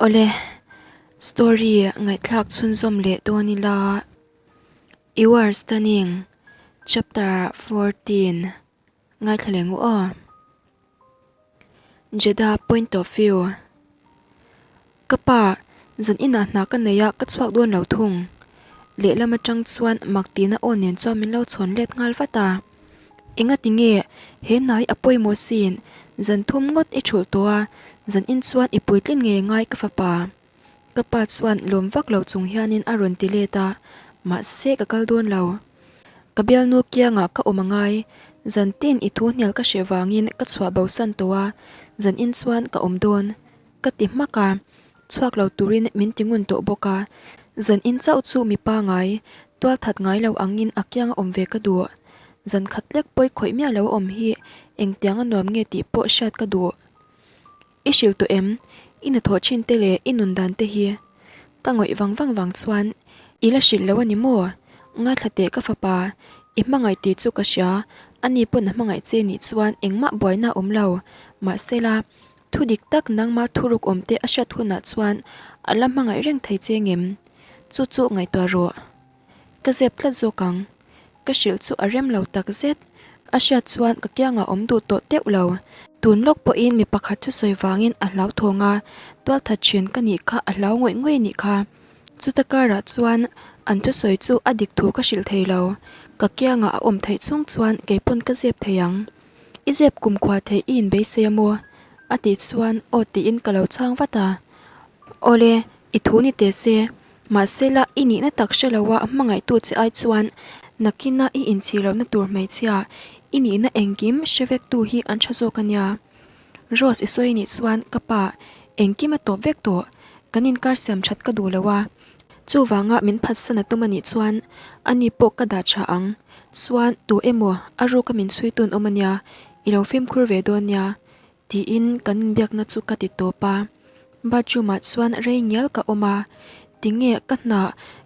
Awle, story ngaihthlak chhunzawm leh dawn ila You are stunning chapter 14 ngaithla leh ngu aw. Jeddah point of view Ka pa, zan inah hna ka nei a ka chhuak dawn lo thung. Lehlam atang chuan mak tihna aw nen chuan min lo chhawn let nghal vat a. Engati nge he hna hi a pawimawh sin, zan thum ngawt i thulh tawh a, zan in chuan i puitlin ngei ngai ka fapa. Ka pa chuan lawm vak lo chung hianin a rawn ti let a, mahse ka kal dawn lo. Ka bialnu kiangah ka awm a ngai, zan tin i thu hnial ka hreh vangin ka chhuah bosan tawh a, zan in chuan ka awm dawn. Ka ti hmak a, chhuak lo turin min ti ngun tawh bawk a, zan in chauh chu mi pangai, tual that ngai lo angin a kianga awm ve ka duh. Zan khat lek pawi khawih miah lo a awm hi engtiang a nuam nge tih pawh hriat ka duh. I hrilh tawh em? I hnathawh thin te leh i nun dan te hi. Ka ngawih vang vang vang chuan i la hrilh lo a ni maw? Ngaithla teh ka fapa, i hmangaih tih chu ka hria, ani pawn a hmangaih che nih chuan engmah buaina a awm lo, mahsela thu dik tak nangma thuruk awm te a hriat hunah chuan a la hmangaih reng thei che ngem? Chu chu ngaihtuah rawh. Ka zep tlat zawk ang. Ka hrilh chu a rem lo tak zet. A hriat chuan ka kiangah awm duh tawh teuh lo. Tun lawk pawhin mi pakhat thusawi vangin a hlau thawng a, tualthat thin ka nih kha a hlau ngawih ngawih nih kha. Chuta karah chuan an thusawi chu a dik thu ka hrilh thei lo. Ka kiangah a awm theih chhung chuan keipawn ka zep thei ang. I zep kumkhua theih i inbeisei a maw? A tih chuan aw tiin ka lo chhang vat a. Awle, i thu ni teh se. Mahsela i nihna tak hre loa hmangaihtu che ai chuan nakina i inchhir lohna tur hmeichhia i nihna engkim hre vektu hi an tha zawk a nia. Rose i sawi nih chuan ka pa engkim a tawp vek tawh, kan inkar siam that ka duh lo a, chuvanga min phatsan a tum a nih chuan ani pawh ka dah tha ang, chuan tu emaw a ruka min chhui tun awm a nia, i lo fimkhur ve dawn nia. Tiin kan inbiakna chu ka ti tawp a, bathroom ah chuan rei ngial ka awm a, tinge ka hna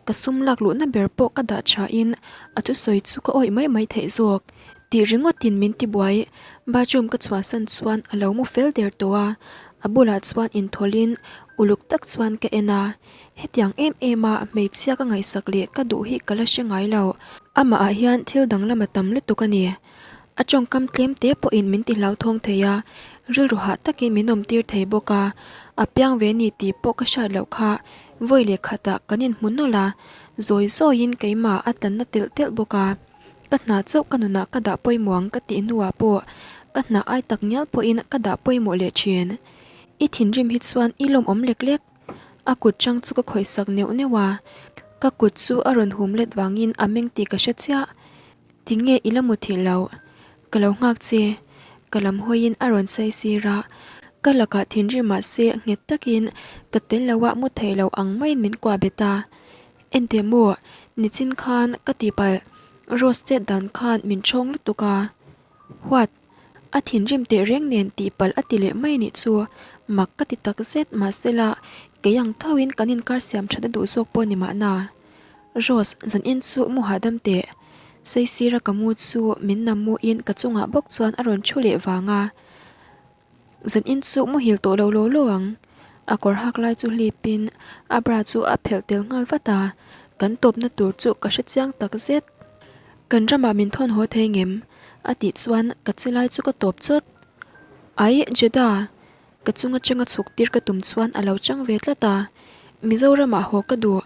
ka sum lak luhna ber pawh ka dah tha in a thusawi chu ka awih mai mai theih zawk tih ringawt in min ti buai, bathroom ka chhuahsan chuan a lo mu fel der tawh a, a bulah chuan inthawlh in uluk tak chuan ka en a, hetiang em em a hmeichhia ka ngaihsak leh ka duh hi ka la hre ngai lo, amah ah hian thil danglam a tam lutuk a ni. A tawngkam tlem te pawhin min ti hlauthawng thei a, rilru hah takin min awm tir thei bawk a, a piang ve ni tih pawh ka hriat loh kha vawi leh khatah kan inhmu nawlh a, zawi zawiin keimah a tlanna telh telh bawk a, ka hna chauh ka nunah ka dah pawimawh ang ka tih hnuah pawh ka hna ai tak ngial pawhin ka dah pawimawh leh thin. I thinrim hi chuan i lawmawm lek lek. A kut chang chu ka khawihsak neuh neuh a, ka kut chu a rawn hum let vangin a meng tih ka hre chiah. Tinge i la mu thih loh? Ka lo nghak che. Ka lam hawiin a rawn sawi sir a, ka lakah thinrim mahse nghet takin ka tel lo a mu thei lo ang maiin min kuah bet a. Enteh maw, nichin khan ka tihpalh Rose chet dan khan min ṭhawng lutuk a. What? A thinrim teh reng nen tihpalh a ti leh mai nih chu mak ka ti tak zet mahsela kei ang thoin kan inkar siam that a duh zawk pawh ni mahna. Rose, zan in chu mu hahdam teh. Saisira ka mu chu min nam mu in ka chungah bawk chuan a rawn thu leh vang a. Zan in chu muhil tawh lo law law ang. A kawr hak lai chu hlip in a bra chu a phelh tel nghal vat a, kan tawpna tur chu ka hre chiang tak zet. Kan ramah min thawn haw thei ngem? A tih chuan ka che lai chu ka tawp chawt. Aih, Jeddah! Ka chung atanga chhuk tir ka tum chuan a lo chang ve tlat a, Mizoramah haw ka duh.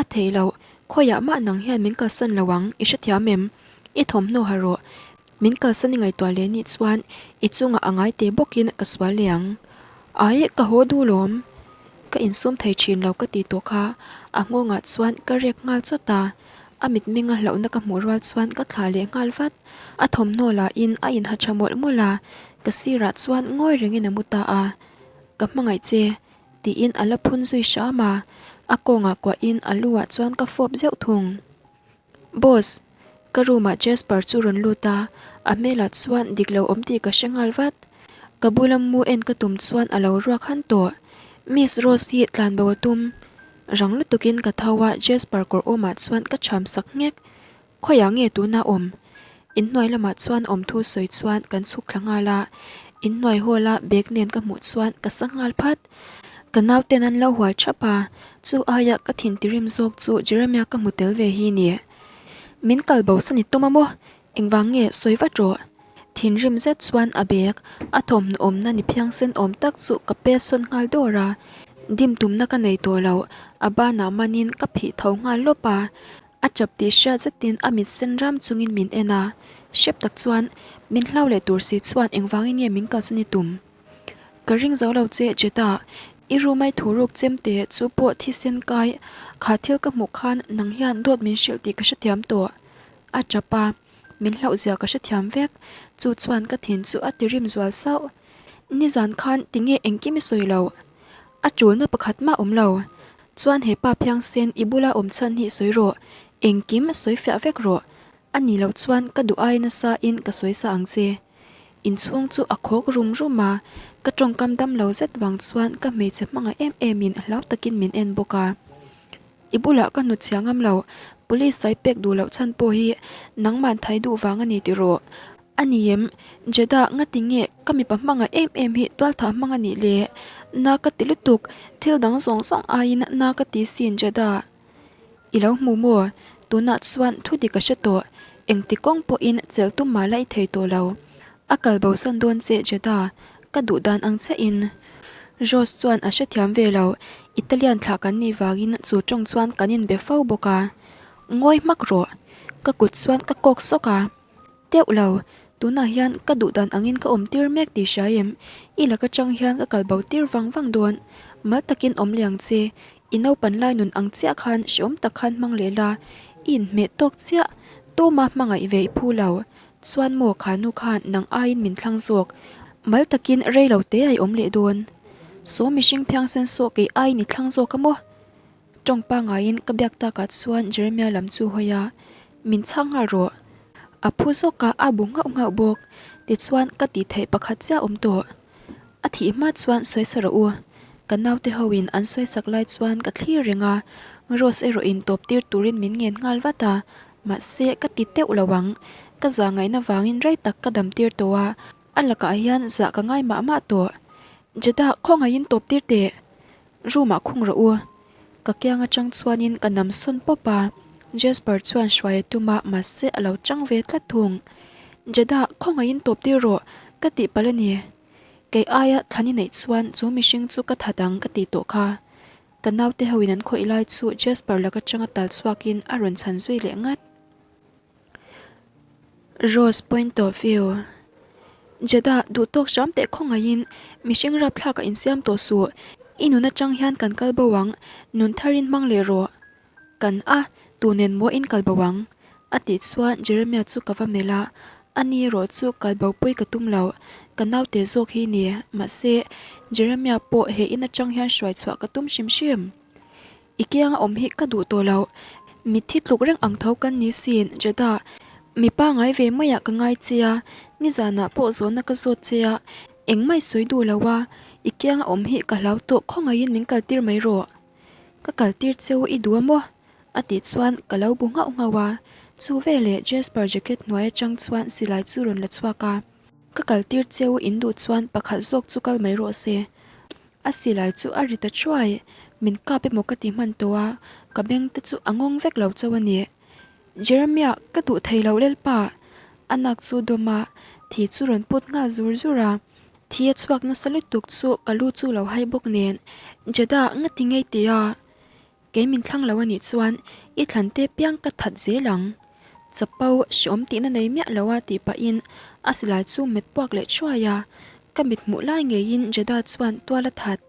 A thei loh, khawiah mah nang hian min kalsan lo ang, i hrethiam em? I thawmhnaw ha rawh. Min kalsan i ngaihtuah leh nih chuan i chungah a ngai te bawkin ka sual leh ang. Ai, ka haw duh lawm. Ka insum thei thin lo ka ti tawh kha, a nghawngah chuan ka rek nghal chawt a. A mitmenga hlauhna ka hmuh rual chuan ka thlah leh nghal vat. A thawmhnaw lahin a inha tha mawlh mawlh a, ka sirah chuan ngawi rengin a mu ta a. Ka hmangaih che. Tiin a la phun zui hram a, a kawngah kuahin a lu ah chuan ka fawp zeuh thung. Boss! Ka room ah Jasper chu rawn lut a, a hmelah chuan dik lo awm tih ka hre nghal vat. Ka bula mu en ka tum chuan a lo ruak han tawh. Miss Rose hi tlan bo a tum. Rang lutukin ka tho a, Jasper kawr awmah chuan ka cham sak nghek. Khawiah nge tuna awm? Inhnuai lamah chuan awmthu sawi chuan kan chhuk thla nghal a, inhnuai hall a bag nen ka hmuh chuan ka sa nghal phat. Ka nauten an lo hual thap a, chu aia ka thin tirim zawk chu Jeremia ka hmu tel ve hi ni. Min kal bo sa ni tum a maw? Engvang nge sawi vat rawh? Thinrim zet chuan a bag a thawmhnaw awmna ni phiangsen awm tak chu ka pet sawn nghal dawr a, dim tumna ka nei tawh lo, a banah manin ka phih tho nghal lawp a, a chap tih hriat zetin a mit sen ram chungin min en a, hrep tak chuan min hlau leh tur si chuan engvangin nge min kalsan i tum? Ka ring zo lo che Jeddah, i room ai thu ruk chem te chu pawh thisen kai, kha thil ka hmuh khan nang hian dawt min hrilh tih ka hrethiam tawh. A tap a, min hlauh zia ka hrethiam vek, chu chuan ka thin chu a ti rim zual sauh. Nizan khan tinge engkim i sawi lo? A tulna pakhat mah awm lo. Chuan he pa phiangsen i bula awm chhan hi sawi rawh, engkim sawi fiah vek rawh. A ni lo chuan ka duh ai nasa in ka sawi sa ang che. Inchhung chu a khawk rum rum a, ka tawngkam dam lo zet vang chuan ka hmeichhe hmangaih em em in hlau takin min en bawk a. I bulah ka hnut chhia ngam lo, police sai pek duh loh chhan pawh hi nangman thai duh vang a ni tih rawh. A ni em? Jeddah ngati nge ka mipa hmangaih em em hi tualthah hmang a nih le? Na ka ti lutuk, thil dang zawng zawng aiin na ka ti sin Jeddah. I lo hmu maw? Tunah chuan thu dik a hre tawh. Engti kawng pawhin chelh tum mah la i thei tawh lo. A kal bosan dawn che Jeddah, ka duh dan ang chiahin. Rose chuan a hrethiam ve lo, Italian thlah kan nih vangin chu tawng chuan kan inbe fo bawk a. Ngawi hmak rawh. Ka kut chuan ka kawk sawk a. Teuh lo, tunah hian ka duh dan angin ka awm tir mek tih hria em? I lak atang hian ka kal bo tir vang vang dawn. Mal takin awm leh ang che. I naupan lai nun ang chiah khan hreawm tak khan hmang leh la. I inhmeh tawk chiah. Tuma hmangaih ve i phu lo. Chuan maw kha nu khan nang aiin min thlang zawk. Mal takin rei lo te a i awm leh dawn. Saw mihring phiangsen saw kei aiin i thlang zawk a maw? Tawng pangaiin ka biak takah chuan Jeremia lam chu hawi a, Min chhang nghal rawh. A phu zawk a, a bu nghauh nghauh bawk. Tichuan ka tih theih pakhat chiah awm tawh. A thih hma chuan sawi sa rawh u. Ka naute hoin an sawi sak lai chuan ka thlir reng a, Rose erawh in tawp tir turin min ngen nghal vat a, mahse ka ti teuh lo ang. Ka zah ngaihna vangin rei tak ka dam tir tawh a, a lakah hian zah ka ngai mah mah tawh. Jeddah khawngaihin tawp tir teh. Room ah khung rawh u. Ka kiang atang chuanin ka nam sawn pawp a, Jasper chuan hruai a tum a mahse a lo chang ve tlat thung. Jeddah, khawngaihin tawp tir rawh, ka tih palh a ni. Kei aia thlan i neih chuan chu mihring chu ka that ang ka tih tawh kha. Ka naute ho in an khawih lai chu Jasper laka changa tal chhuakin a rawn chhan zui leh ngat. Rose point of view. Jeddah, duh tawk hram teh khawngaihin mihring rapthlak a insiam tawh suh. I nun atang hian kan kal bo ang, nun tharin hmang leh rawh. Kan a, tu nen maw in kal bo ang? A tih chuan Jeremiah chu ka va melh a, ani erawh chu kal bo pui ka tum lo, ka naute zawk hi ni. Mahse, Jeremiah pawh he in atang hian hruai chhuah ka tum hrim hrim. I kianga awm hi ka duh tawh lo. Mitthi tluk reng ang tho kan ni sin, Jeddah. Mi pangai ve maiah ka ngai che a, nizanah pawh zawhna ka zawt che a, engmah i sawi duh lo a, i kianga awm hi ka hlau tawh khawngaihin min kaltir mai rawh. Ka kaltir cheu i duh a maw? A tih chuan ka lo bu nghauh nghauh a, chu veleh Jasper jacket hnuai atang chuan silai chu rawn la chhuak a. Ka kaltir cheu in duh chuan pakhat zawk chu kal mai rawh se. A silai chu a ri ta thuai, min kap emaw ka ti hman tawh a, ka beng te chu a ngawng vek lo chauh a ni. Jeremiah, ka duh thei lo Lalpa! A nak chu dawm a, thi chu rawn put nghal zur zur a. Thi a chhuak nasa lutuk chu ka lu chu lo hai bawk nen, Jeddah, nga ti ngei tih a? Kei min thlang lo a nih chuan i thlan te piang ka that zel ang. Chapo hreawm tihna nei miah lo a tih pahin a silai chu met puak leh thuai a, ka mit hmuh lai ngeiin Jeddah chuan tual a that.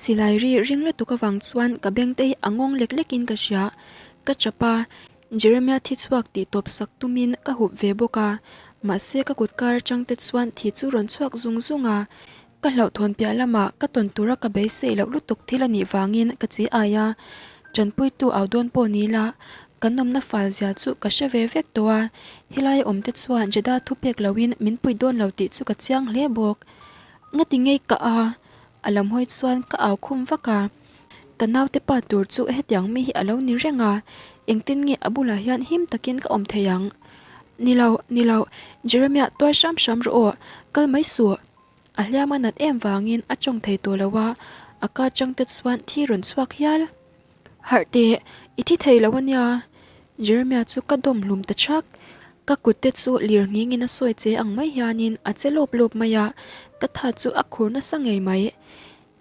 Silai ri ring lutuk avang chuan ka beng te hi a ngawng lek lekin ka hria. Ka chap a, Jeremiah thi chhuak tih tawp sak tumin ka hup ve bawk a, mahse ka kut kar atang te chuan thi chu rawn chhuak zung zung a, Ka hlauhthawn piah lamah ka tawn tura ka beisei loh lutuk thil a nih vangin ka chi ai a, tanpuitu au dawn pawh ni la, kan awmna fal zia chu ka hre ve vek tawh a, helaia awmte chuan Jeddah thu pek loin min pui dawn lo tih chu ka chiang hle bawk. Ngati ngei ka a? A lam hawi chuan ka au khum vak a, ka naute pa tur chu hetiang mi hi a lo ni reng a, engtin nge a bulah hian him takin ka awm thei ang? Ni lo, ni lo, Jeremiah tuar hram hram rawh aw, kal mai suh. A hliam a nat em vangin a tawng thei tawh lo a, A ka chang te chuan thi rawn chhuak hial. Harh teh, i thi thei lo a nia. Jeremiah chu ka dawm hlum ta chak. Ka kut te chu lir nghingin a sawi che ang mai hianin a che lawp lawp mai a, ka tha chu a khur nasa ngei mai.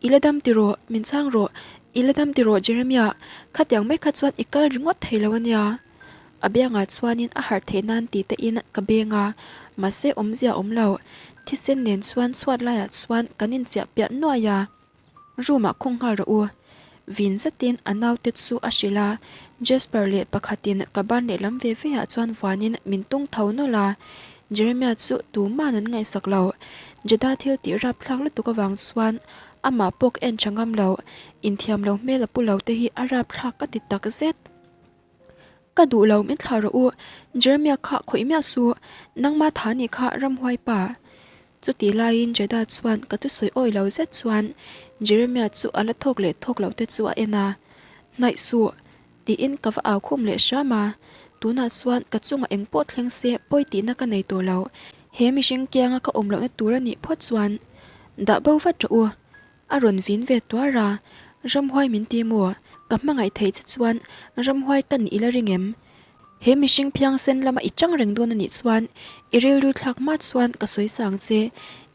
I la dam tiraw, min chhang rawh, i la dam tiraw Jeremiah, khatiang mai kha chuan i kal ringawt thei lo a nia. A biangah chuanin a harh theih nan tih te in ka beng a, mahse awmzia a awm lo. Thisen nen chuan chhuat laiah chuan kan inchiah piah nuai a. Room ah khung nghal rawh u. Vin zetin a naute chu a hrilh a, Jasper leh pakhatin ka ban lehlam ve ve ah chuan vuanin min tung tho nawlh a, Jeremiah chu tuman an ngaihsak lo. Jeddah thil tih rapthlak lutuk avang chuan amah pawh ka en tha ngam lo, inthiam lo hmel a pu lo te hi a rapthlak ka ti tak zet. Ka duh lo min thlah rawh u, Jeremiah kha khawih miah suh, nangma tha nih kha ramhuai pa. Chutih laiin Jeddah chuan ka thusawi awi lo zet chuan Jeremiah chu a la thawk leh thawk loh te chu a en a, Hnaih suh! tiin ka va au khum leh hram a, tunah chuan ka chungah eng pawh thleng se pawi tihna ka nei tawh lo, he mihring kianga ka awm lohna tur a nih phawt chuan dah bo vat rawh u. A rawn vin ve tuar a, Ramhuai min ti maw? Ka hmangaih theih che chuan ramhuai ka nih i la ring em? He mihring phiangsen lama i chang reng dawn a nih chuan i rilru thlak hma chuan ka sawi sang che.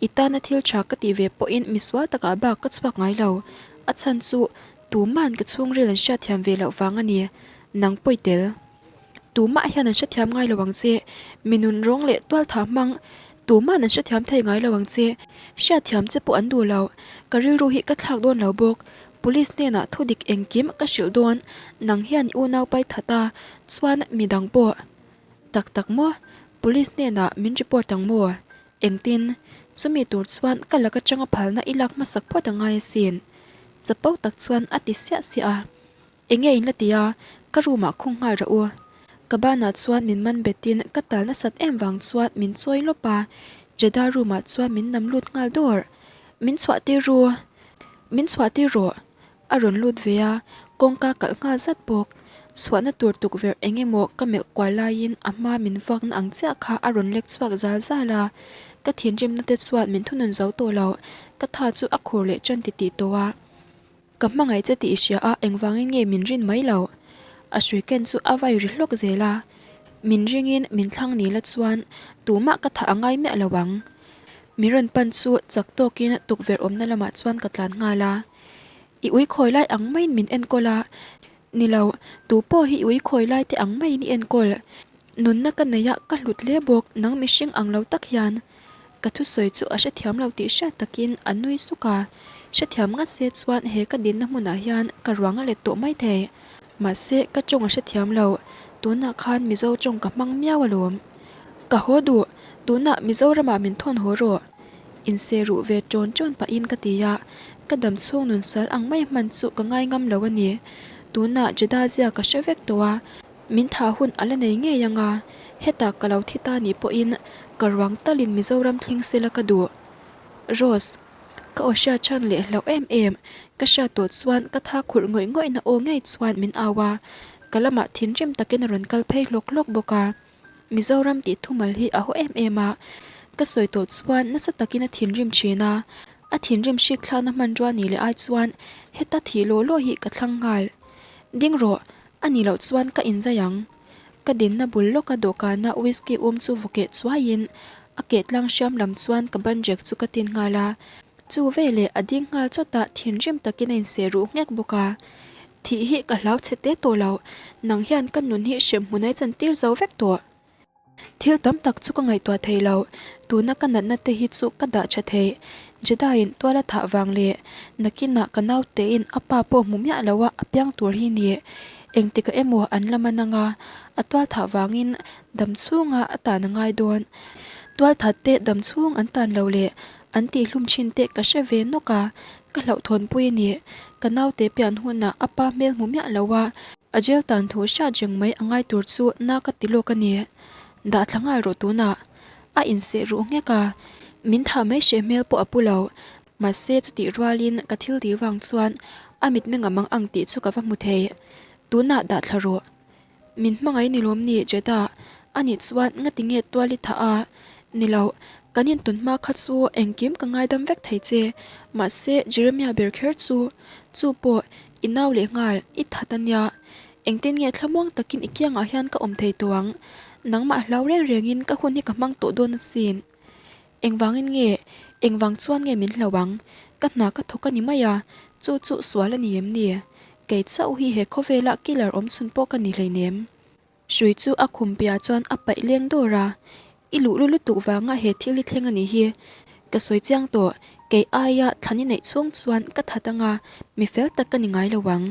I tana thil tha ka tih ve pawhin misual takah bak ka chhuak ngai lo. A chhan chu tuman ka chhungril an hriatthiam ve loh vang a ni. Nang pawi tel. Tumah hian an hrethiam ngai lo ang che. Mi nun rawng leh tualtha hmang tuman an hrethiam thei ngai lo ang che. Hriatthiam che pawh an duh lo. Ka rilru hi ka thlak dawn lo bawk. Police hnenah thu dik engkim ka hrilh dawn. Nang hian i unau pai that a, chuan mi dang pawh. Tak tak maw? Police hnenah min report ang maw? Engtin? Chumi tur chuan ka lak atanga phalna i lak hmasak phawt a ngai asin. Chapo tak chuan a ti siah siah a. Enge in la ti a, ka room ah khung nghal rawh u. Ka banah chuan min man betin ka tal nasat em vang chuan min chawi lawp a, Jeddah room ah chuan min nam lut nghal dawr. Min chhuah tir ru. Min chhuah tir rawh. A rawn lut ve a, kawngka kalh nghal zat bawk. Chhuahna tur tukverh eng emaw ka melh kual laiin a hma min vuakna ang chiah kha a rawn lek chhuak zal zal a, ka thinrimna te chuan min thunun zo tawh lo, ka tha chu a khur leh ṭan titih tawh a. Ka hmangaih che tih i hria a, engvangin nge min rin mai lo? A hrui ken chu a vai ri hlawk zel a. Min ringin min thlang ni la chuan tumah ka thah a ngai miah lo ang. Min rawn pan chu chak tawkin tukverh awmna lamah chuan ka tlan nghal a. I ui khawi lai ang maiin min enkawl a, Ni lo, tu pawh hi i ui khawi lai te ang maiin i enkawl. Nunna ka nei a, ka hlut hle bawk, nang mihring ang lo tak hian. Ka thusawi chu a hrethiam lo tih hriat takin a nui suk a, hrethiam ngat se chuan he ka dinna hmunah hian ka ruang a let tawh mai thei. Mahse, ka tawng a hrethiam lo, tunah khan Mizo tawng ka hmang miau alawm. Ka haw duh, tunah Mizoramah min thawn haw rawh. Inse ruh ve ṭawn ṭawn pahin ka ti a, ka dam chhung nun sal ang mai hman chu ka ngai ngam lo a ni. Tunah Jeddah zia ka hre vek tawh a, min thah hun a la nei ngei ang a, hetah ka lo thi ta nih pawhin ka ruang talin Mizoram thleng sela ka duh. Rose, ka aw hriat chhan leh hlauh em em, ka hriat tawh chuan ka tha khurh ngawih ngawihna aw ngei chuan min au a, ka lamah thinrim takin a rawn kal phei hlawk hlawk bawk a. Mizoram tih thumal hi a haw em em a, ka sawi tawh chuan nasa takin a thinrim thin a, a thinrim hrik thlakna hmanrua nih leh ai chuan heta thih lawh lawh hi ka thlang nghal. Ding rawh, a nih loh chuan ka inzai ang. Ka dinna bul lawka dawhkana whisky um chu vaw keh chuaiin a keh tlang hriam lam chuan ka banrek chu ka tin nghal a, chu veleh a ding nghal chawt a, thinrim takin a inseh ruh nghek bawk a. Thih hi ka hlau chhe te tawh lo, nang hian ka nun hi hrem hmunai chan tir zo vek tawh. Thil tam tak chu ka ngaihtuah thei lo, tuna ka natna te hi chu ka dah tha thei. Jedi-in tual a thah vang leh nakinah ka nautein a pa pawh hmu miah lo a a piang tur hi ni. Engtikah emaw an la man anga, a tual thah vangin dam chhunga a tan a ngai dawn. Tual that te dam chhung an tan lo leh an tihhlum thin te ka hre ve nawk a, ka hlauhthawnpui a ni. Ka naute pian hunah a pa hmel hmu miah lo a, a jail tan thu hriat reng mai a ngai tur chu na ka ti lawk a ni. Dah thla nghal rawh tunah. A inseh ruh nghek a, min thah mai hreh hmel pawh a pu lo. Mahse chutih rualin ka thil tih vang chuan a mitmeng a mang ang tih chu ka va hmu thei. Tunah dah thla rawh. Min hmangaih ni lawm ni Jeddah? Anih chuan ngati nge tual i thah a? Ni lo, Kan intawn hma kha chu engkim ka ngaidam vek thei che, mahse Jeremiah ber kher chu, chu pawh i nau leh nghal i that a nia. Engtin nge thlamuang takin i kiangah hian ka awm thei tawh ang? Nangmah hlau reng rengin ka hun hi ka hmang tawh dawn asin. Engvangin nge, engvang chuan nge min hlau ang? Ka hna ka thawk a ni mai a, chu chu sual a ni em ni? Kei chauh hi he khawvela killer awm chhun pawh ka ni hleinem. Hrui chu a khum piah chuan a paih leng dawr a, I luh lu lutuk vanga he thil hi thleng a nih hi. Ka sawi chiang tawh, kei aia thlan i neih chhung chuan ka that anga mi fel tak ka ni ngai lo ang.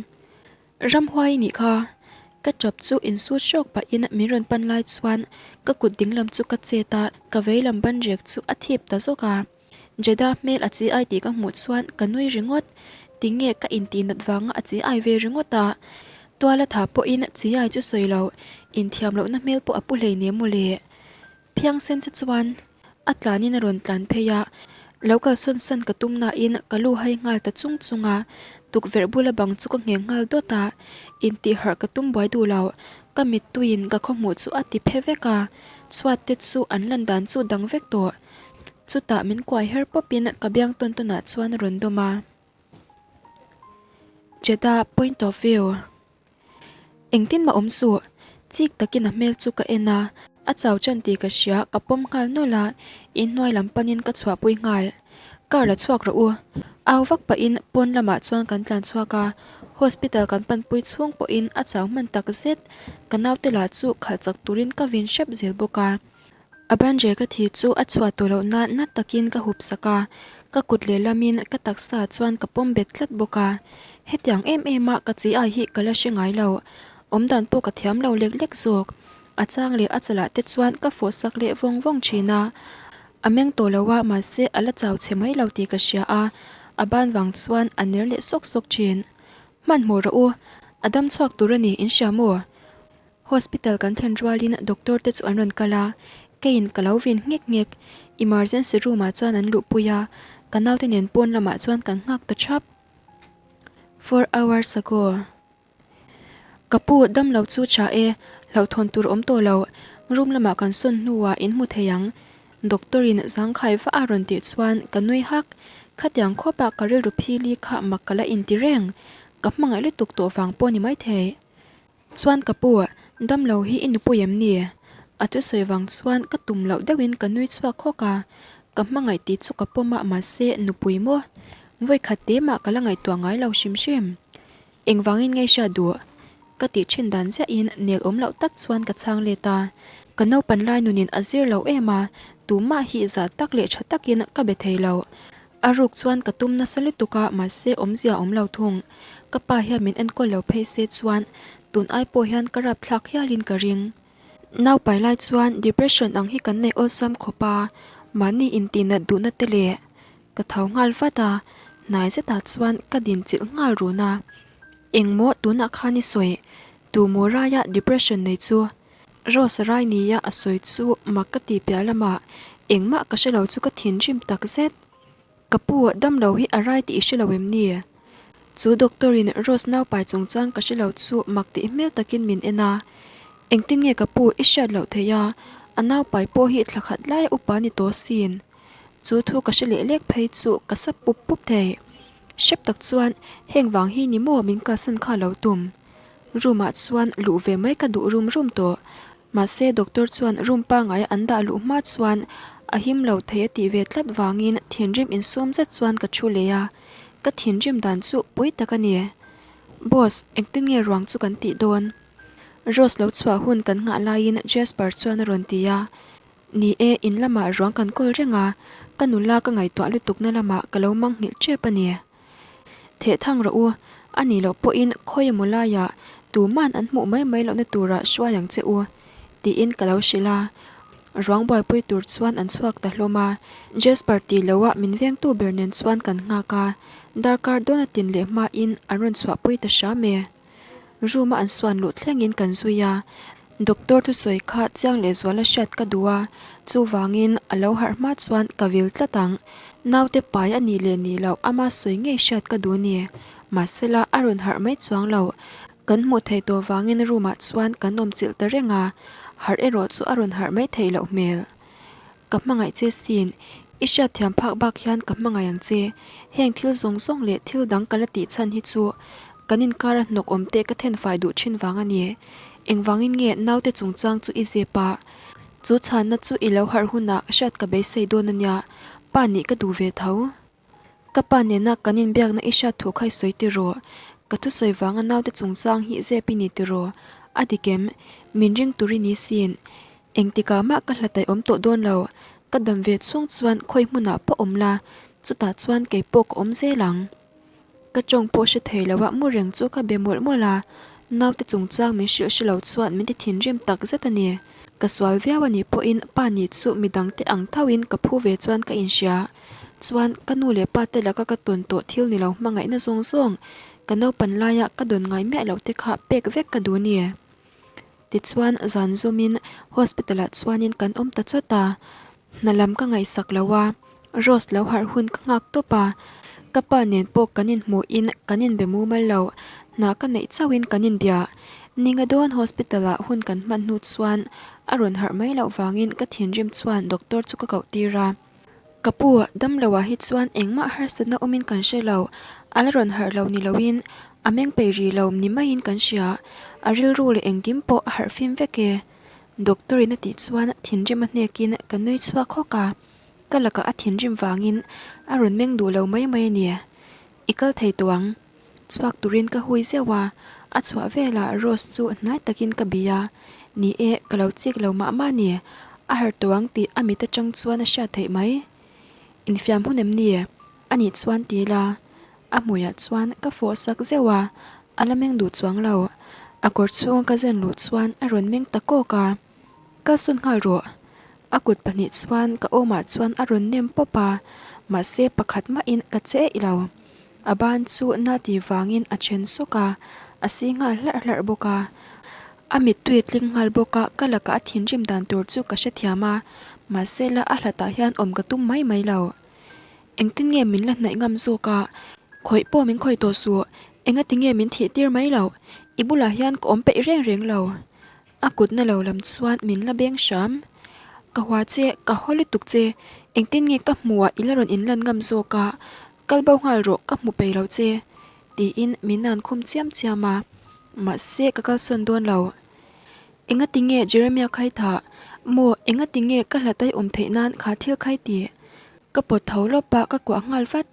Ramhuai i nih kha. Ka tap chu insut hrawk pahin min rawn pan lai chuan ka kut dinglam chu ka chet a, ka veilam banrek chu a thip ta zawk a. Jeddah hmel a chi ai tih ka hmuh chuan ka nui ringawt. Tinge ka intih nat vanga a chi ai ve ringawt a? Tuala tha pawhin chi ai chu sawi lo, inthiam lohna hmel pawh a pu hleinem mawle. Phiangsen che chuan a tlanin a rawn tlan phei a, lo kalsawn san ka tum nain ka lu hai nghal ta chung chung a, tukverh bula bang chu ka ngheng nghal dawt a, intih harh ka tum buai duh lo, ka mittuiin ka khawhmuh chu a ti phe vek a, chhuat te chu an lan dan chu dang vek tawh. Chutah min kuai her pawpin ka biang tawn tawnah chuan a rawn dawm a. Jeddah point of view. Engtin mah awm suh, chik takin a hmel chu ka en a, a chau chan tih ka hria, ka pawm nghal nawlh a, inhnuai lam panin ka chhuahpui nghal. Car la chhuak rawh u. Au vak pahin pawn lamah chuan kan tlan chhuak a, hospital kan panpui chhung pawhin a chau hman tak zet, ka naute lah chu khalh chak turin ka vin hrep zel bawk a. A banrel ka thi chu a chhuah tawh loh nan nat takin ka hup sak a, ka kut lehlamin ka taksa chuan ka pawm bet tlat bawk a. Hetiang em em a ka chi ai hi ka la hre ngai lo, awmdan pawh ka thiam lo lek lek zawk. A chang leh a chalah te chuan ka fawh sak leh vawng vawng thin a. A meng tawh lo a mahse a la chau chhe mai lo tih ka hria a, a ban vang chuan a ner leh sawk sawk thin. Hmanhmawh rawh u, a dam chhuak tur a ni in hria maw? Hospital kan thlen rualin doctor te chu an rawn kal a, keiin ka lo vin nghek nghek. Emergency room ah chuan an luhpui a, ka naute nen pawn lamah chuan kan nghak ta thap. Four hours ago. Ka pu damlo chu tha e, hlauhthawn tur awm tawh lo, room lamah kan sawn hnuah in hmu thei ang. Doctor in zangkhai vah a rawn tih chuan ka nui hak, khatiang khawpah ka rilru phili kha mak ka la inti reng, ka hmangaih lutuk tawh vang pawh ni maithei. Chuan ka pu, damlo hi i nupui em ni? A thusawi vang chuan ka tum loh deuhin ka nui chhuak hawk a, ka hmangaih tih chu ka pawm a mahse nupui maw? Vawikhat te mah ka la ngaihtuah ngai lo hrim hrim. Engvangin nge hriat duh? Ka tih thin dan ziahin nel awm loh tak chuan ka chhang let a, ka naupan lai nunin a zir lo em a, tumah hi zah tak leh tha takin ka be thei lo. A ruk chuan ka tum nasa lutuk a mahse awmzia a awm lo thung. Ka pa hian min enkawl lo phei se chuan tun ai pawh hian ka rapthlak hialin ka ring. Naupai lai chuan depression ang hi kan nei awlsam khawp a, mahni intihnat duhna te leh ka tho nghal vat a, hnai zetah chuan ka din chilh nghal run a. Engmaw tunah khan i sawi, tu maw raia depression nei chu? Rose rai nia a sawi chu mak ka ti piah lamah engmah ka hre lo chu ka thinrim tak zet. Ka pu damlo hi a rai tih i hre lo em ni? Chu doctor in Rose naupai chungchang ka hre lo chu mak tih hmel takin min en a. Engtin nge ka pu i hriat loh theih a, a naupai pawh hi thla khat laia upa ni tawh sin. Chu thu ka hre leh lek phei chu ka sa pup pup thei. Hrep tak chuan heng vang hi ni maw min kalsan kha lo tum. Room ah chuan luh ve mai ka duh rum rum tawh. Mahse doctor chuan room pangaia an dah luh hma chuan a him lo thei a tih ve tlat vangin thinrim insum zet chuan ka thu leh a. Ka thinrim dan chu pui tak a ni. Boss, engtin nge ruang chu kan tih dawn? Rose lo chhuah hun kan nghah laiin Jasper chuan a rawn ti a. Ni e, in lamah ruang kan kawl reng a, ka nula ka ngaihtuah lutukna lamah ka lo mangnghilh tep a ni. Theh thang rawh u, a nih loh pawhin khawi emaw laiah tuman an hmuh mai mai lohna turah hruai ang che u, tiin ka lo hrilh a. Ruang buaipui tur chuan an chhuak ta hlawm a, Jasper tih loha min vengtu ber nen chuan kan nghak a, darkar dawn a tin leh hmain an rawn chhuahpui ta hram e. Room a an suan luh thlengin kan zui a, doctor thusawi kha chiang leh zuala hriat ka duh a, chuvangin a lo harh hma chuan ka vil tlat ang. Naute pai a nih leh nih loh ama sawi ngei hriat ka duh ni. Mahsela a rawn harh mai chuang lo. Kan hmuh theih tawh vangin room ah chuan kan awm chilh ta reng a, harh erawh chu a rawn harh mai theih loh hmel. Ka hmangaih che sin, i hriatthiam phak bak hian ka hmangaih ang che. Heng thil zawng zawng leh thil dang ka la tih chhan hi chu kan inkara hnawk awm te ka thenfai duh thin vang a ni. Engvangin nge naute chungchang chu i zep a? Chu chhanna chu i lo harh hunah hriat ka beisei dawn a nia, pa nih ka duh ve tho. Ka pa nena kan inbiakna i hriat thu kha i sawi tiraw? Ka thusawi vanga naute chungchang hi zep i ni tiraw? A dik em? Min ring tur i ni sin. Engtikah mah ka hlataih awm tawh dawn lo. Ka dam ve chhung chuan khawi hmunah pawh awm la, chutah chuan kei pawh ka awm zel ang. Ka tawng pawh hre thei lo a, mu reng chu ka be mawlh mawlh a, naute chungchang min hrilh hre lo chuan min ti thinrim tak zet a ni. Ka sual viau a nih pawhin pa nih chu midang te ang thoin ka phu ve chuan ka inhria. Chuan ka nu leh pa te laka ka tawn tawh thil ni lo hmangaihna zawng zawng ka naupan laia ka dawn ngai miah loh te kha pek vek ka duh a ni. Tichuan zan zawmin hospital ah chuanin kan awm ta chawt a, hna lam ka ngaihsak lo a, Rose lo harh hun ka nghak tawp a, ka pa nen pawh kan inhmuhin kan inbe mumal lo, hna ka neih chauhin kan inbia. Ninga dawn hospital ah hun kan hman hnu chuan a rawn harh mai loh vangin ka thinrim chuan doctor chu ka koh tir a. Ka pu, damlo ah hi chuan engmah harsatna awmin kan hre lo, a la rawn harh lo ni loin a meng peih rih lo ni maiin kan hria, a rilru leh engkim pawh a harh fim vek e. Doctor in a tih chuan thinrim a hnekin ka nui chhuak hawk a, ka lakah a thinrim vangin a rawn meng duh lo mai mai a ni. I kal thei tawh ang. Chhuak turin ka hui zeuh a, a chhuah velah Rose chu hnai takin ka bih a, ni e, ka lo chik lo mah mah ni, a harh tawh ang tih a mit atang chuan a hriat theih mai. Infiam hun em ni? A nih chuan ti ila. A hmuiah chuan ka fawh sak zeuh a, a la meng duh chuang lo. A kawr chhunga ka zen luh chuan a rawn meng ta kawk a. Kalsawn nghal rawh. A kut pahnih chuan ka awmah chuan a rawn nem pawp a, mahse pakhat mahin ka che eih lo. A ban chu na ti vangin a then sawk a, a si nghal hlarh hlarh bawk a. A mittui tling nghal bawk a, ka lakah a thinrim dan tur chu ka hrethiam a, mahse la a hlatah hian awm ka tum mai mai lo. Engtin nge min la hnaih ngam zawk a? Khawih pawh min khawih tawh suh, engati nge min thih tir mai loh? I bulah hian ka awm peih reng reng lo. A kutna lo lam chuan min la beng hram. Ka hua che, ka haw lutuk che, engtin nge ka hmuhah i la rawn inlan ngam zawk a, kal bo nghal rawh ka hmu peih lo che, tiin min an khum chiam chiam a, mahse ka kalsawn dawn lo. Engati nge Jeremia khai thah? Maw, engati nge ka hlatai awm theih nan kha thil khai ti? Ka pawt tho lawp a, ka kuah nghal vat.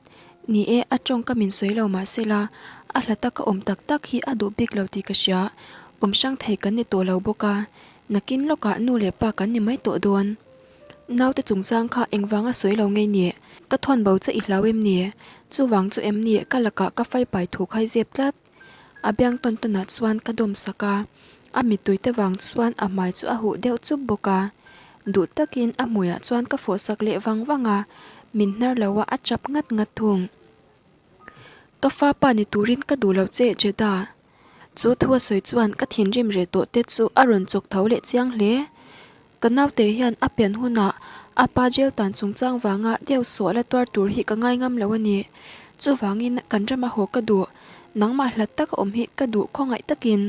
Ni e, a tawngka min sawi lo mahse la, a hlata ka awm tak tak hi a duh bik lo tih ka hria. Awm hrang thei kan ni tawh lo bawk a, nakin lawkah nu leh pa kan ni mai tawh dawn. Naute chungchang kha engvanga sawi lo ngei ni? Ka thawn bo che i hlau em ni? Chuvang chu em ni ka lakah ka fai pai thu khai zep tlat? A biang tawn tawnah chuan ka dawm sak a, a mittui te vang chuan a hmai chu a huh deuh chup bawk a. Duh takin a hmuiah chuan ka fawh sak leh vang vang a, min hnar lo a, a chap ngat ngat thung. Ka fa pa ni turin ka duh lo che Jeddah. Chu thu a sawi chuan ka thinrim reh tawh te chu a rawn chawk tho leh chiang hle. Ka naute hian a pian hunah a pa jail tan chungchang vanga deuh sawh la tuar tur hi ka ngai ngam lo a ni. Chuvangin kan rama haw ka duh, nangmah hlat taka awm hi ka duh khawngaih takin.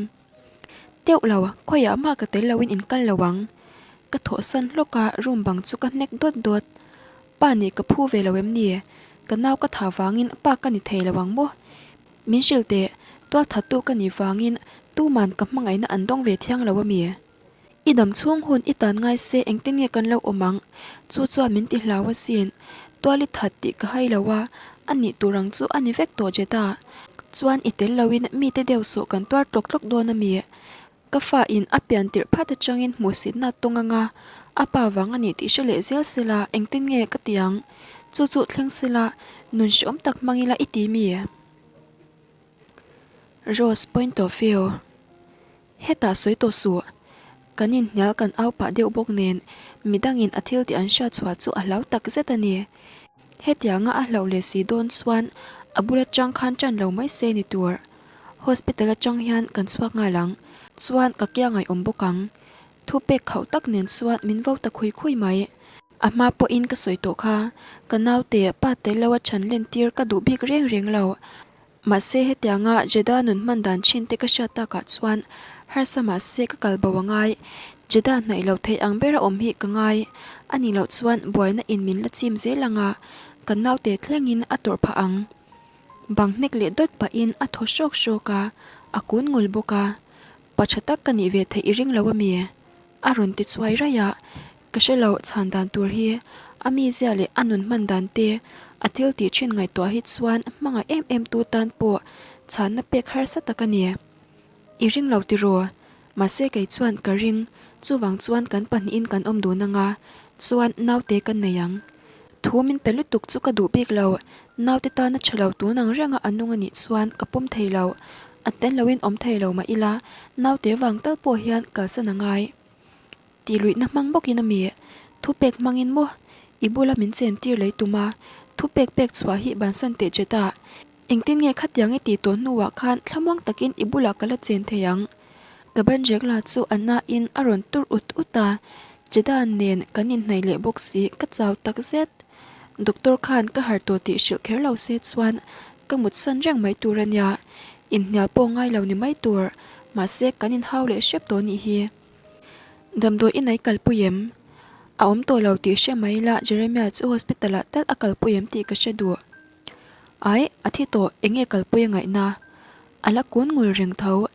Teuh lo, khawiah mah ka tel loin in kal lo ang. Ka thawhsan hlawk a, room bang chu ka hnek dawt dawt. Pa nih ka phu ve lo em ni? Ka nau ka tha vangin pa ka ni thei lo ang maw? Min hrilh teh, tualthattu ka nih vangin tuman ka hmangaihna an dawng ve thiang lo a mi? I dam chhung hun i tan ngai se engtin nge kan lo awm ang? Chu chuan min ti hlau asin. Tual i that tih ka hai lo a, a nih tur ang chu a ni vek tawh Jeddah. Chuan i tel loin mite deuh sawh kan tuar tlawk tlawk dawn a mi? Ka fa in a pian tirh phat atangin hmuhsitna a tawng anga, a pa vang a nih tih hre leh zel sela engtin nge ka ti ang? Chu chu thleng sela nun hreawm tak hmang ila i ti mi? Rose point of view. Hetah sawi tawh suh. Kan inhnial kan au pah deuh bawk nen midangin a thil tih an hriat chhuah chu a hlau tak zet a ni. Hetianga a hlauh leh si dawn chuan a bul atang khan tan lo mai se ni tur. Hospital atang hian kan chhuak nghal ang. Chuan ka kia ngaihawm bawk ang. Thu pek khauh tak nen chuan min vo ta khui khui mai. A hma pawhin ka sawi tawh kha, ka naute pa tel lo a chhan len tir ka duh bik reng reng lo. Mahse hetianga Jeddah nun hman dan thin te ka hriat takah chuan harsa mahse ka kal bo a ngai. Jeddah hnaih loh theih ang bera awm hi ka ngai. A nih loh chuan buaina in min la chim zel ang a, kan naute thlengin a tawrh phah ang. Bang hnek leh dawt pahin a thaw hrawk hrawk a, a kun ngul bawk a. Pa tha tak ka nih ve theih i ring lo a mi? A rawn ti chuai raih a, ka hre lo chhan dan tur hi a mizia leh a nun hman dan te a thil tih thin ngaihtuah hi chuan hmangaih em em tu tan pawh chhanna pek harsa tak a ni. I ring lo tiraw? Mahse kei chuan ka ring, chuvang chuan kan pahnihin kan awm dun anga chuan naute kan nei ang. Thu min pe lutuk chu ka duh bik lo, naute tana tha lo tun ang renga a nung a nih chuan ka pawm thei lo, a tel loin awm thei lo mah ila naute vang tal pawh hian kalsan a ngai. Tih luihna hmang bawkin a mi thupek hmangin maw i bula min chen tir lei tum a, thupek pek chhuah hi bansan teh chet a, engtin nge khatiang i tih tawh hnuah khan thlamuang takin i bulah ka la chen thei ang. Ka ban rek la chu a nain a rawn tur ut ut a, Jeddah nen kan inhnaih leh bawk si ka chau tak zet. Doctor khan ka harh tawh tih hrilh kher lo se chuan ka mutsan reng mai tur a nia, inhnial pawh ngai lo ni mai tur, mahse kan inhau leh hrep tawh nih hi. Damdawi i nei kalpui em? A awm tawh lo tih hre mai la Jeremiah chu hospital ah tal a kalpui em tih ka hre duh. Ai, a thi tawh, eng nge kalpui a ngaihna? A la kun ngul reng tho.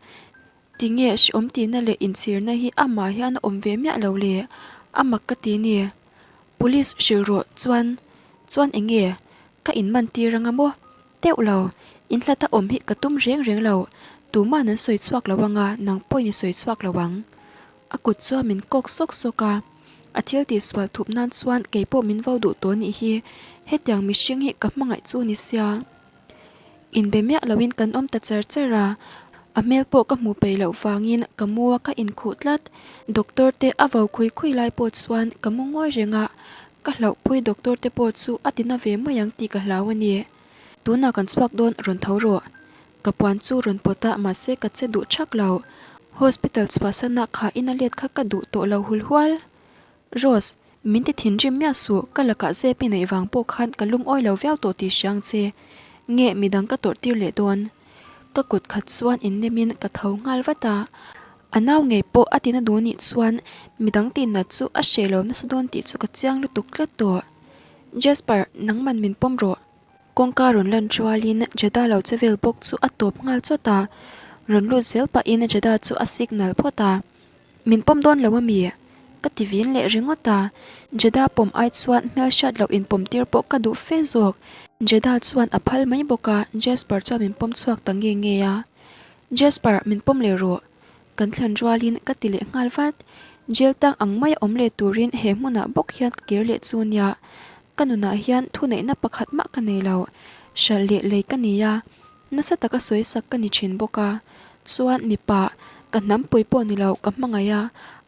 Tinge hreawm tihna leh inchhirna hi amah hian a awm ve miah lo le? A mak ka ti ni. Police hrilh rawh chuan, chuan eng nge? Ka inman tir anga maw? Teuh lo, in hlata awm hi ka tum reng reng lo. Tuman an sawi chhuak lo anga nang pawhin i sawi chhuak lo ang. A kut chuan min kawk sawk sawk a, a thil tihsual thup nan chuan kei pawh min vo duh tawh nih hi, hetiang mihring hi ka hmangaih chu ni sia. Inbe miah loin kan awm ta char char a, a hmel pawh ka hmuh peih loh vangin ka mu a ka inkhuh tlat. Doctor te a vo khui khui lai pawh chuan ka mu ngawi reng a, ka hlauhpui doctor te pawh chu a tina ve mai ang tih ka hlau a ni. Tunah kan chhuak dawn rawn tho rawh. Ka puan chu rawn pawt a mahse ka che duh thak lo. Hospital chhuahsana kha ina let kha ka duh tawh lo hul hual. Rose, min ti thinrim miah suh, ka lakah zep i neih vang pawh khan ka lungawi lo viau tawh tih hria ang che. Nge midang ka tawrh tir leh dawn? Ka kut khat chuan innemin ka tho nghal vat a. A nau ngei pawh a tina duh nih chuan midang tihnat chu a hreh lo nasa dawn tih chu ka chiang lutuk tlat tawh. Jasper, nangman min pawm rawh. Kawngka rawn lan rualin Jeddah lo che vel bawk chu a tawp nghal chawt a, rawn lut zel pahin Jeddah chu a signal phawt a. Min pawm dawn lo ami? Ka ti vin leh ringawt a, Jeddah pawm ai chuan hmelhriat loh inpawm tir pawh ka duh fe zawk. Jeddah chuan a phal mai bawk a, Jasper chuan min pawm chhuak ta nge nge a. Jasper, min pawm leh rawh. Kan thlen rualin ka ti leh nghal vat. Jail tang ang maia awm leh turin he hmunah bawk hian ka kir leh chu nia. Ka nunah hian thuneihna pakhat mah ka nei lo. Hralh leh lei ka ni a, nasa taka sawi sak ka ni thin bawk a. Chuan mipa, ka hnampui pawh ni lo ka hmangaih a,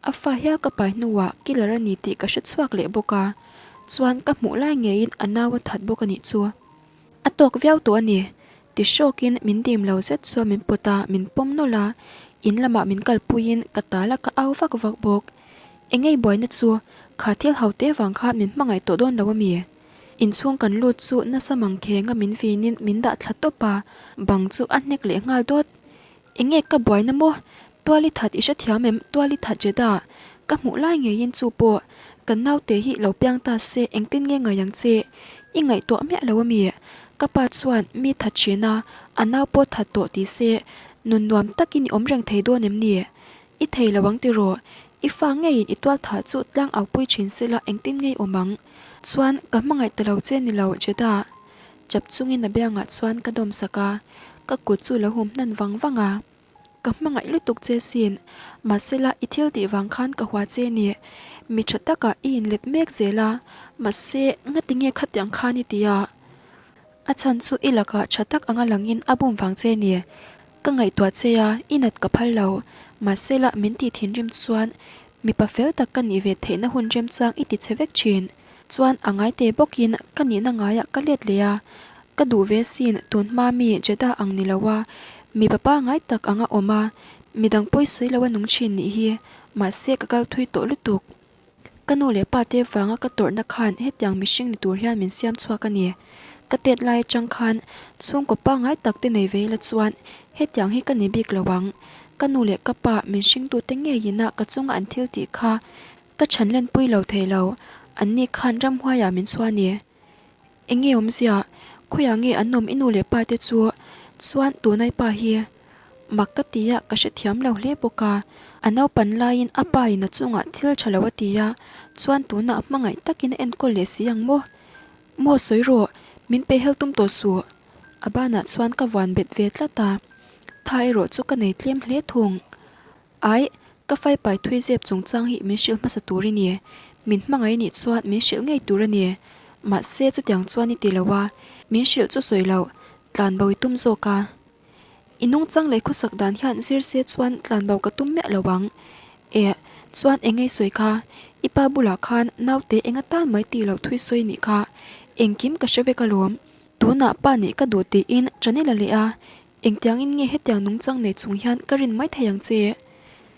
a fa hial ka pai hnuah killer a ni tih ka hre chhuak leh bawk a. Chuan ka hmuh lai ngeiin a nau a that bawk a nih chu. A tawk viau tawh a ni. Ti hrawkin min dim lo zet chuan min pawt a, min pawm nawlh a, in lamah min kalpuiin ka tal a ka au vak vak bawk. Engei buaina chu, kha thil ho te vang khan min hmangaih tawh dawn lo a mi? Inchhung kan lut chu nasa mangkheng a min vinin min dah thla tawp a, bang chu a hnek leh nghal dawt. Enge ka buaina maw? Tuali that i hrethiam em? Tuali that Jeddah ka hmuh lai ngeiin chu pawh kan naute hi lo piang ta se engtin nge ngai ang che? I ngaihtuah miah lo ami? Ka pa chuan mi that thin a, a nau pawh that tawh ti se nun nuam takin i awm reng thei dawn em ni? I thei lo ang tiraw? I fa ngeiin i tual thah chu tlang au pui thin sela engtin nge i awm ang? Chuan ka hmangaih ta lo che ni lo Jeddah. Chap chungin a biangah chuan ka dawm sak a, ka kut chu lo hum hnan vang vang a. Ka hmangaih lutuk che sin, mahsela i thil tih vang khan ka hua che ni. Mi tha takah i inlet mek zel a, mahse ngati nge khatiang khan i ti a? A chhan chu i lakah tha tak anga langin a bum vang che ni. Ka ngaihtuah che a, i nat ka phal lo, mahsela min tih thinrim chuan mipa fel tak ka nih ve theihna hun remchang i ti che vek thin. Chuan a ngai te bawkin ka nihna ngaiah ka let leh a, ka duh ve sin tun hma mi Jeddah ang ni lo a, mipa pangai tak anga awm a, midang pawi sawi lo a nung thin nih hi, mahse ka kal thui tawh lutuk. Ka nu leh pa te vanga ka tawrhna khan hetiang mihring ni tur hian min siam chhuak a ni. Ka tet lai atang khan chhungkaw pangai tak te nei ve ila chuan hetiang hi ka ni bik lo ang. Ka nu leh ka pa min hringtute ngeiin a ka chunga an thil tih kha Ka chhan lenpui lo thei lo. Anni khan ramhuaiah min chhuah a ni. Eng nge awmzia? Khawiah nge an awm i nu leh pa te chu? Chuan tunai pa hi mak ka ti a, ka hrethiam lo hle bawk a. A naupan laiin a pa in a chungah thil tha lo a ti a, chuan tunah hmangaih takin a enkawl leh si ang maw? Maw sawi rawh, min pe hel tum tawh suh. A banah chuan ka vuan bet ve tlat a, tha erawh chu ka nei tlem hle thung. Aih, ka faipai thui zep chungchang hi min hrilh hmasa tur i ni. Min hmangaih nih chuan min hrilh ngei tur a ni. Mahse chutiang chuan i ti lo a, min hrilh chu sawi loh, tlanbo i tum zawk a. I nungchang leh khawsak dan hian zir se chuan tlanbo ka tum miah lo ang. Eh, chuan eng ngei sawi kha, i pa bulah khan naute eng atan mai tih loh thui sawi nih kha, engkim ka hre vek alawm. Tunah pa nih ka duh tiin Chanel a leh a, Engtiangin nge hetiang nungchang nei chung hian ka rin mai thei ang che?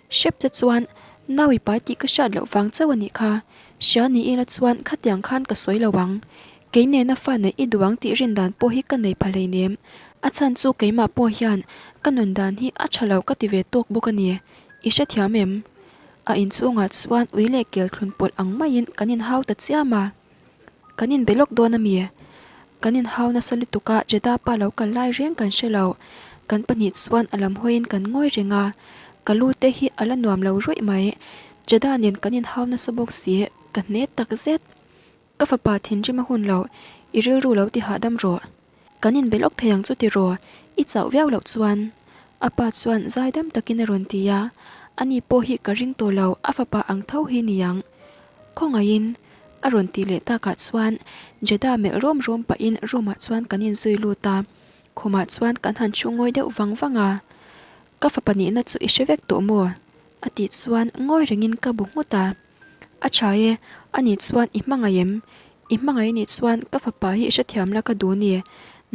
Hrep che chuan nau i pai tih ka hriat loh vang chauh a nih kha. Hria ni ila chuan khatiang khan ka sawi lo ang. Kei nena fa neih i duh ang tih rin dan pawh hi ka nei pha hleinem. A chhan chu keimah pawh hian ka nun dan hi a tha lo ka ti ve tawk bawk a ni. I hrethiam em? A inchhungah chuan ui leh kel thlun pawlh ang maiin kan inhau ta chiam a. Kan inbe lawk dawn a mi? Kan inhau nasa lutuk a, Jeddah pa lo kal lai reng kan hre lo. Kan pahnih chuan a lam hawiin kan ngawi reng a, ka lu te hi a la nuam lo ruih mai. Jeddah nen kan inhau nasa bawk si, ka hne tak zet. Ka fapa thinrim a hun lo, i rilru lo ti hahdam rawh. Kan inbe lawk thei ang chu tiraw, i chauh viau loh chuan. A pa chuan zaidam takin a rawn ti a, ani pawh hi ka ring tawh lo, a fapa ang tho hi niang. Khawngaihin a rawn tih leh takah chuan Jeddah melh rawm rawm pahin room ah chuan kan inzui lut a, khumah chuan kan han thu ngawi deuh vang vang a. Ka fapa nihna chu i hre vek tawh maw? a tih chuan ngawi rengin ka bu nghut a. A tha e, ani chuan i hmangaih em? I hmangaih nih chuan ka fapa hi i hrethiam la ka duh ni.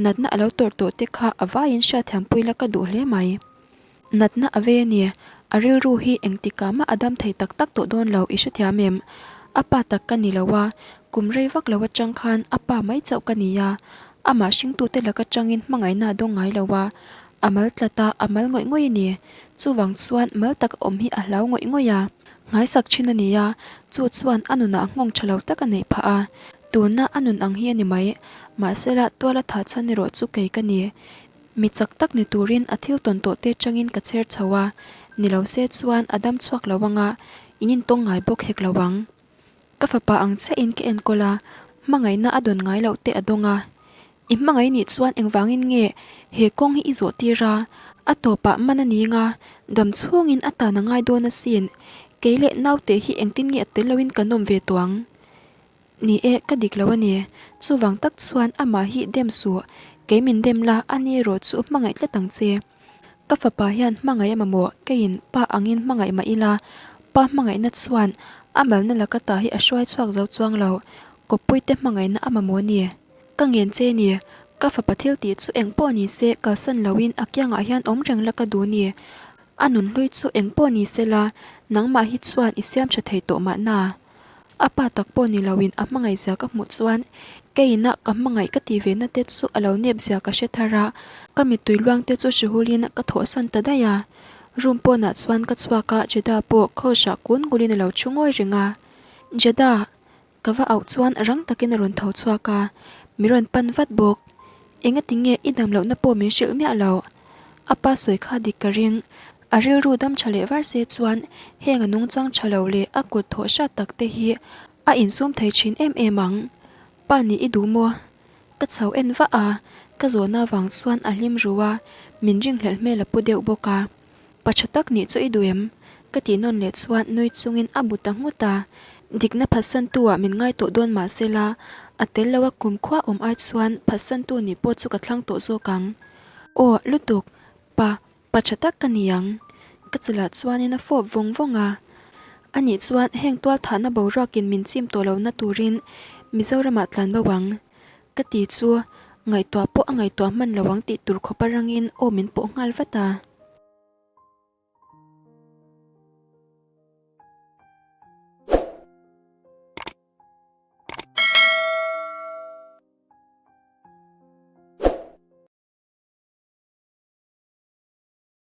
Natna a lo tawrh tawh te kha a vaiin hriatthiampui la ka duh hle mai. Natna a vei a ni, a rilru hi engtikah mah a dam thei tak tak tawh dawn lo i hrethiam em? A pa tak ka ni lo a, kum rei vak lo atang khan a pa mai chauh ka ni a, amah hringtute laka tangin hmangaihna a dawng ngai lo a, a mal tlat a, a mal ngawih ngawih a ni. Chuvang chuan mal taka awm hi a hlau ngawih ngawih a. Nghaisak thin a ni a, chu chuan a nunah nghawng tha lo tak a neih phah a. Tuna a nun ang hi a ni mai. Mahsela tuala tha chhan erawh chu kei ka ni. Mi chak tak ni turin a thil tawn tawh te changin ka chher chho a, ni lo se chuan a dam chhuak lo anga in intawng ngai bawk hek lo ang. Ka fapa ang chiahin ka enkawl a, hmangaihna a dawn ngai loh te a dawng a. I hmangaih nih chuan engvangin nge he kawng hi i zawh tir a, a tawpah man a ning a, dam chhungin a tan a ngai dawn asin, kei leh naute hi engtin nge a tel loin kan awm ve tawh ang? Ni e, ka dik lo a ni. Chuvang tak chuan amah hi dem suh, kei min dem la, a ni erawh chu hmangaih tlat ang che. Ka fapa hian hmangaih a mamawh, keiin pa angin hmangaih mah ila, pa hmangaihna chuan a malna laka ta hi a hruai chhuak zo chuang lo, kawppuite hmangaihna a mamawh a ni. Ka ngen che ni, ka fapa thil tih chu eng pawh ni se kalsan loin a kiangah hian awm reng la ka duh ni. A nunhlui chu eng pawh ni se la, nangmah hi chuan i siam tha thei tawh mahna. A pa tak pawh ni loin a hmangaih zia ka hmuh chuan keiina ka hmangaih ka tih ve na te chu a lo nep zia ka hre thar a, ka mittui luang te chu hrihulin ka thawhsan ta daih a. Room pawnah chuan ka chhuak a, Jeddah pawh couch ah kun ngulin a lo thu ngawi reng a. Jeddah! Ka va auh chuan rang takin a rawn tho chhuak a, mi rawn pan vat bawk. Engati nge i dam lohna pawh min hrilh miah lo? A pa sawi kha dik ka ring. A rilru dam tha leh var se chuan heng a nungchang tha lo leh a kut thawh hrat tak te hi a insum thei thin em em ang. Pa nih i duh maw? Ka chho en vah a, ka zawhna vang chuan a hlim ru a, min ringhlelh hmel a pu deuh bawk a. Pa tha tak nih chu i duh em? Ka tih nawn leh chuan nui chungin a bu ta nghut a. Dikna phatsantu ah min ngai tawh dawn mah sela, a tel lo a kumkhua awm ai chuan phatsantu nih pawh chu ka thlang tawh zawk ang. Aw, lutuk, pa, pa tha tak ka ni ang. Ka chalah chuanin a fawp vawng vawng a. Anih chuan heng tualthahna boruakin min chim tawh lohna turin Mizoramah tlan bo ang. Ka ti chu, ngaihtuah pawh a ngaihtuah hman lo ang tih tur khawpa rangin aw min pawh nghal vat a.